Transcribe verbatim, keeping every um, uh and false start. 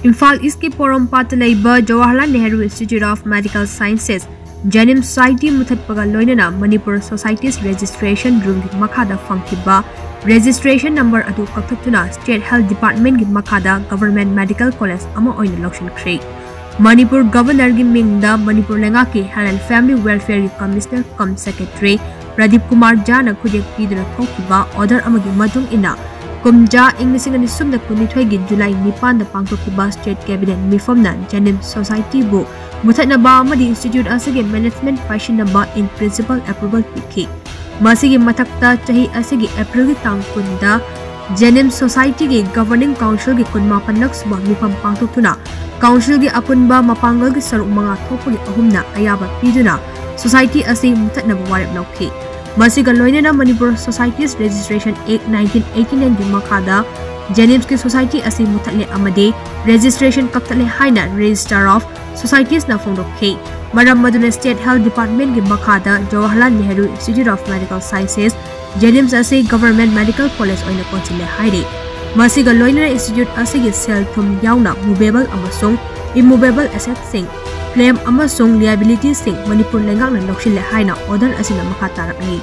ꯏꯝꯐꯥꯜ ꯏꯁꯀꯤ ꯄꯣꯔꯣꯝꯄꯥꯠꯇ ꯂꯩꯕ Jawaharlal Nehru institute of medical sciences, JNIMS society ꯃꯨꯊꯠꯄꯒ ꯂꯣꯏꯅꯅ ꯃꯅꯤꯄꯨꯔ ꯁꯣꯁꯥꯏꯇꯤꯁ ꯔꯦꯖꯤꯁꯇ꯭ꯔꯦꯁꯟ ꯔꯨꯝꯒꯤ ꯃꯈꯥꯗ ꯐꯪꯈꯤꯕ ꯔꯦꯖꯤꯁꯇ꯭ꯔꯦꯁꯟ ꯅꯝꯕꯔ ꯑꯗꯨ ꯀꯛꯊꯠꯇꯨꯅ ꯁ꯭ꯇꯦꯠ ꯍꯦꯜꯊ ꯗꯤꯄꯥꯔꯠꯃꯦꯟꯒꯤ ꯃꯈꯥꯗ ꯒꯚꯔꯟꯃꯦꯟꯠ ꯃꯦꯗꯤꯀꯦꯜ ꯀꯣꯂꯦꯖ ꯑꯃ ꯑꯣꯏꯅ ꯂꯧꯁꯤꯟꯈ꯭ꯔꯦ꯫ ꯃꯅꯤꯄꯨꯔ ꯒꯚꯔꯅꯔꯒꯤ ꯃꯤꯡꯗ ꯃꯅꯤꯄꯨꯔ ꯂꯩꯉꯥꯛꯀꯤ Health and Family Welfareꯒꯤ Commissioner cum Secretary Pradeep Kumar ꯖꯥꯅ ꯈꯨꯠꯌꯦꯛ ꯄꯤꯗꯨꯅ ꯊꯣꯛꯈꯤꯕ order ꯑꯃꯒꯤ ꯃꯇꯨꯡ ꯏꯟꯅ, ꯀꯨꯝꯖꯥ ꯏꯪ ꯂꯤꯁꯤꯡ ꯑꯅꯤ ꯁꯨꯞꯅ ꯀꯨꯟꯅꯤꯊꯣꯏꯒꯤ ꯖꯨꯂꯥꯏ ꯅꯤꯄꯥꯟꯗ ꯄꯥꯡꯊꯣꯛꯈꯤꯕ ꯁ꯭ꯇꯦꯠ ꯀꯦꯕꯤꯅꯦꯠ ꯃꯤꯐꯝꯅ ꯖꯦꯅꯤꯝꯁ ꯁꯣꯁꯥꯏꯇꯤꯕꯨ ꯃꯨꯊꯠꯅꯕ ꯑꯃꯗꯤ ꯏꯟꯁꯇꯤꯇ꯭ꯌꯨꯠ ꯑꯁꯤꯒꯤ ꯃꯦꯅꯦꯖꯃꯦꯟꯠ ꯄꯥꯏꯁꯤꯟꯅꯕ in principle approval ꯄꯤꯈꯤ꯫ ꯃꯁꯤꯒꯤ ꯃꯊꯛꯇ, ꯆꯍꯤ ꯑꯁꯤꯒꯤ ꯑꯦꯄ꯭ꯔꯤꯜꯒꯤ ꯇꯥꯡ ꯀꯨꯟꯗ ꯖꯦꯅꯤꯝꯁ ꯁꯣꯁꯥꯏꯇꯤꯒꯤ ꯒꯚꯔꯅꯤꯡ ꯀꯥꯎꯟꯁꯤꯜꯒꯤ ꯀꯨꯟꯃꯥꯄꯟꯂꯛ ꯁꯨꯕ ꯃꯤꯐꯝ ꯄꯥꯡꯊꯣꯛꯇꯨꯅ, ꯀꯥꯎꯟꯁꯤꯜꯒꯤ ꯑꯄꯨꯟꯕ ꯃꯄꯥꯡꯒꯜꯒꯤ ꯁꯔꯨꯛ ꯃꯉꯥ ꯊꯣꯛꯄꯒꯤ ꯑꯍꯨꯝꯅ ꯑꯌꯥꯕ ꯄꯤꯗꯨꯅ ꯁꯣꯁꯥꯏꯇꯤ ꯑꯁꯤ ꯃꯨꯊꯠꯅꯕ ꯋꯥꯔꯦꯞ ꯂꯧꯈꯤ꯫ ꯃꯁꯤꯒ ꯂꯣꯏꯅꯅ ꯃꯅꯤꯄꯨꯔ ꯁꯣꯁꯥꯏꯇꯤꯁ ꯔꯦꯖꯤꯁꯇ꯭ꯔꯦꯁꯟ ꯑꯦꯛ ꯅꯥꯏꯟꯇꯤꯟ ꯑꯩꯠꯇꯤ ꯅꯥꯏꯟꯒꯤ ꯃꯈꯥꯗ ꯖꯦꯅꯤꯝꯁꯀꯤ ꯁꯣꯁꯥꯏꯇꯤ ꯑꯁꯤ ꯃꯨꯊꯠꯂꯦ ꯑꯃꯗꯤ ꯔꯦꯖꯤꯁꯇ꯭ꯔꯦꯁꯟ ꯀꯛꯊꯠꯂꯦ ꯍꯥꯏꯅ ꯔꯦꯖꯤꯁꯇ꯭ꯔꯥꯔ ꯑꯣꯐ ꯁꯣꯁꯥꯏꯇꯤꯁꯅ ꯐꯣꯡꯗꯣꯛꯈꯤ꯫ ꯃꯔꯝ ꯑꯗꯨꯅ ꯁ꯭ꯇꯦꯠ ꯍꯦꯜꯊ ꯗꯤꯄꯥꯔꯠꯃꯦꯟꯠꯀꯤ ꯃꯈꯥꯗ Jawaharlal Nehru institute of medical sciences, JNIMS ꯑꯁꯤ ꯒꯚꯔꯟꯃꯦꯟꯠ ꯃꯦꯗꯤꯀꯦꯜ ꯀꯣꯂꯦꯖ ꯑꯣꯏꯅ ꯀꯣꯟꯁꯤꯜꯂꯦ ꯍꯥꯏꯔꯤ꯫ ꯃꯁꯤꯒ ꯂꯣꯏꯅꯅ ꯏꯟꯁꯇꯤꯇ꯭ꯌꯨꯠ ꯑꯁꯤꯒꯤ ꯁꯦꯜ ꯊꯨꯝ ꯌꯥꯎꯅ movable ꯑꯃꯁꯨꯡ immovable assetꯁꯤꯡ, claim ꯑꯃꯁꯨꯡ liabilityꯁꯤꯡ ꯃꯅꯤꯄꯨꯔ ꯂꯩꯉꯥꯛꯅ ꯂꯧꯁꯤꯜꯂꯦ ꯍꯥꯏꯅ order ꯑꯁꯤꯅ ꯃꯈꯥ ꯇꯥꯔꯛꯂꯤ꯫